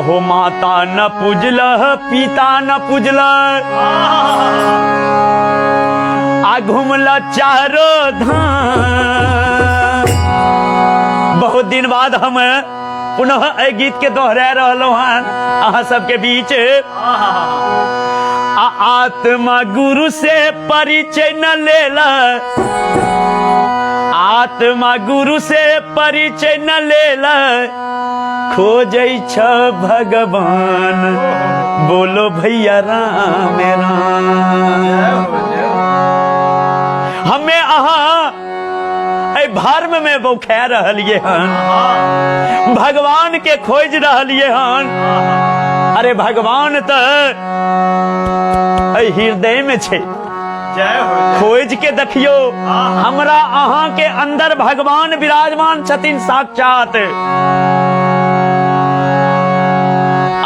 अहो माता न पूजल पिता न पूजल आ घुमल चारो धाम। बहुत दिन बाद हम पुनः एहि गीत के दोहरा रहलहुँ हन अहाँ सबके बीच। आ आत्मा गुरु से परिचय न लेला, आत्मा गुरु से परिचय न लेला, खोजै छ भगवान, बोलो भैया राम राम। हमें अहाँ एहि भर्म में बौखा रहलिए हन, भगवान के खोज रहलिए हन। अरे भगवान तो एहि हृदय में छै, खोज के देखियो, हमरा अहाँ के अंदर भगवान विराजमान छथिन साक्षात।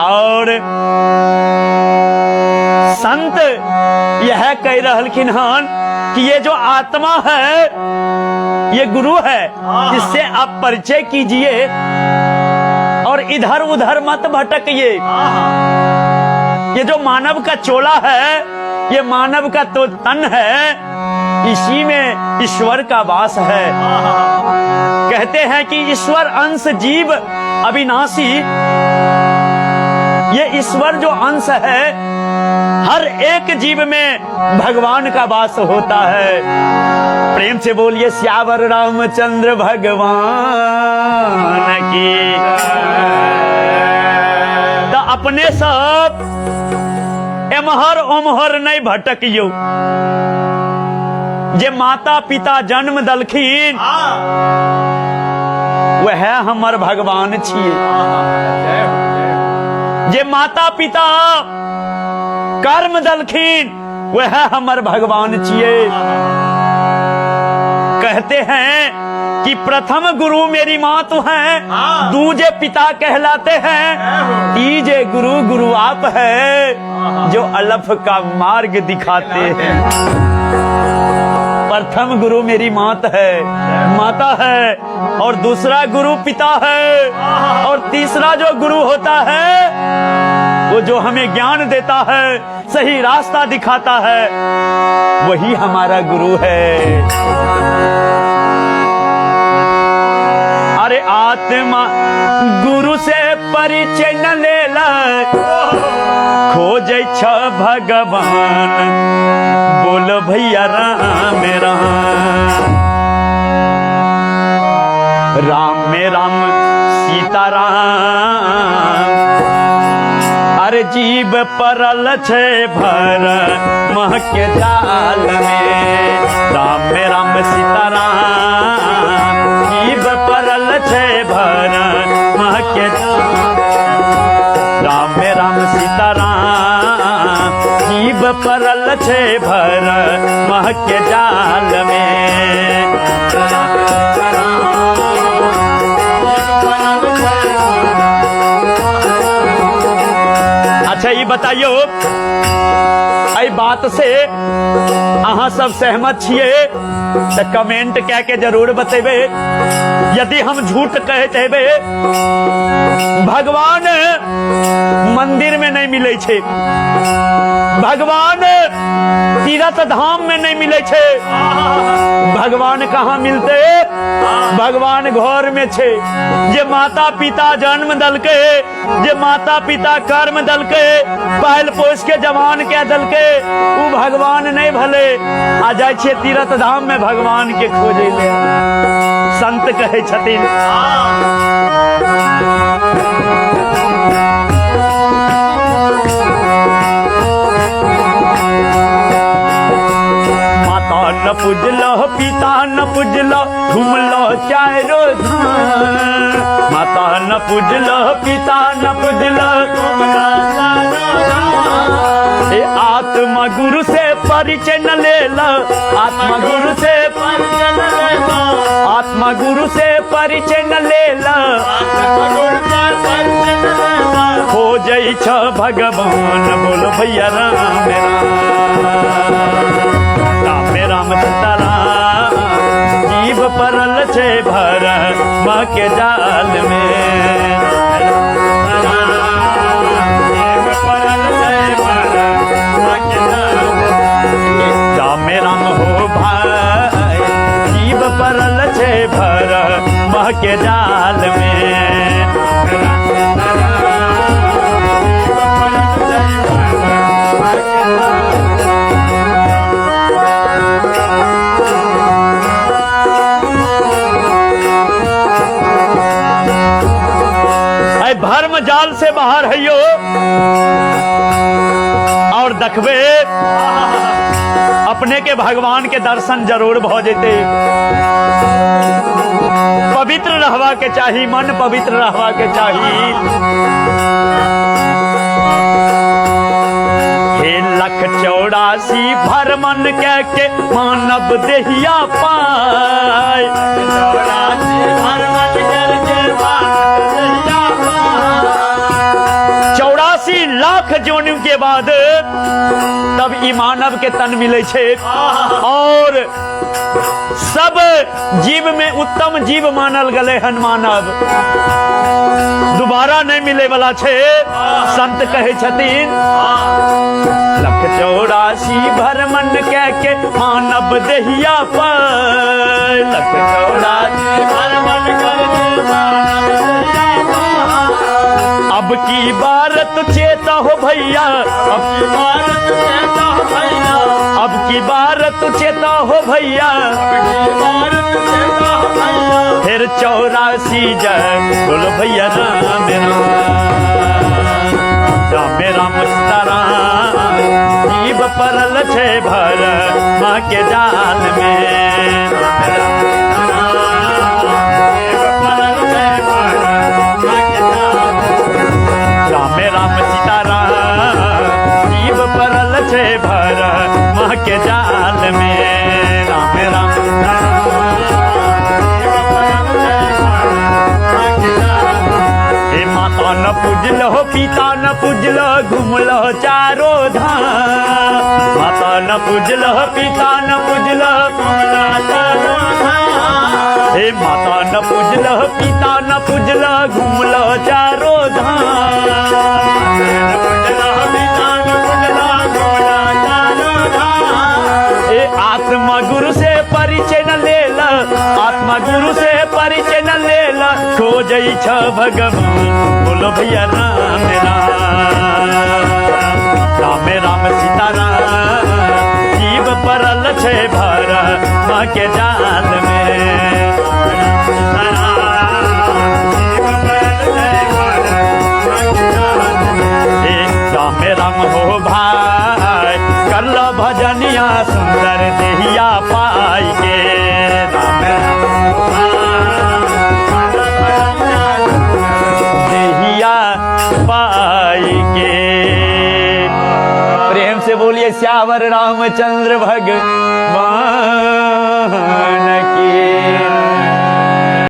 और संत यह कह रहलखिन हन कि ये जो आत्मा है ये गुरु है, इससे आप परिचय कीजिए और इधर उधर मत भटकिए। ये जो मानव का चोला है, ये मानव का तो तन है, इसी में ईश्वर का वास है। कहते हैं कि ईश्वर अंश जीव अविनाशी, ये ईश्वर जो अंश है हर एक जीव में भगवान का वास होता है। प्रेम से बोलिए श्यावर रामचंद्र भगवान की। तो अपने सब एमहर ओमहर नहीं भटकियो, जे माता पिता जन्म दलखिन वह हमर भगवान छिए, जे माता पिता कर्म दलखिन वह हमर भगवान छिए। कहते हैं कि प्रथम गुरु मेरी माँ तो है, दूजे पिता कहलाते हैं, तीजे गुरु गुरु आप है, जो अलफ का मार्ग दिखाते हैं। प्रथम गुरु मेरी मात है, माता है, और दूसरा गुरु पिता है, और तीसरा जो गुरु होता है वो जो हमें ज्ञान देता है, सही रास्ता दिखाता है, वही हमारा गुरु है। अरे आत्मा गुरु से परिचय न लेला, खोजै छ भगवान, बोल भैया राम राम। राम में राम सीता राम, अरे जीव परल छे भर महके जाल में। राम में राम सीता राम, जीव परल छे भर महके जाल। राम में राम सीता राम, जीव परल छे भर महके जाल में। अच्छा ये बताइयो, एहि बात से अहाँ सब सहमत छिए तो कमेंट कह के जरूर बतेबे। यदि हम झूठ कहते हेबे, भगवान मंदिर में नहीं मिले छे, भगवान तीर्थ धाम में नहीं मिले छे, भगवान कहाँ मिलते? भगवान घर में छे। जे माता पिता जन्म दलके, जे माता पिता कर्म दलके, पाल पोस के जवान के दलके, उ भगवान नहीं भले। आ जाय छिए तीर्थ धाम में भगवान के खोजे ले। संत कहे छथिन, माता न पूजलो पिता न पूजलो, घुमलो चारो धाम। माता न पूजलो पिता न पूजलो, ए आत्मा गुरु से परिचय न लेला, आत्मा गुरु से परिचय न लेला, आत्मा गुरु से परिचय न लेला, खोजै छ भगवान, बोलो भैया राम राम। राम राम सीता राम, जीव परल छे भर माँ के जाल में। के जाल में। भर्म जाल से बाहर है यो और देखबे अपने के भगवान के दर्शन जरूर भ जेते। पवित्र रहवा के चाही, मन पवित्र रहवा के चाही। हे लख 84 भरमन के मानव देहिया पाए, 84 लाख जोनि के बाद तब ई मानव के तन मिले छे। और सब जीव में उत्तम जीव मानल गले हन मानव, दोबारा नहीं मिले वाला छे। संत कहे छथिन लख 84 भरमन के मानव देहिया पर, लख 84 भरमन के मानव देहिया पर। अब की बार तो चेता हो भैया, अब की बार तो चेता हो भैया, अब की बार तो चेता हो भैया, फिर 84 जय बोलो भैया राम राम, राम राम सीताराम। जीव परल छे भर माँ के जाल में, राम राम सीताराम। जीव परल छे भर माँ के जाल में, राम राम हे माता न पूजल हो पिता न पूजल घुमल चारो धाम, माता न पूजल हो पिता न पूजल घुमल चारो धाम, हे माता न पूजल हो पिता न पूजल घुमल चारो धाम, हे आत्मा गुरु से परिचय न लेला, आत्मा गुरु से परिचय न लेला, खोजै छ भगवान बोलो भैया राम राम, राम राम सीताराम। जीव परल छे भर माँ के जाल में, राम राम हो भाई कर लो भजनिया सुंदर देहिया पाई के, राम राम देहिया पाई के। प्रेम से बोलिए श्यावर रामचंद्र भगवान की।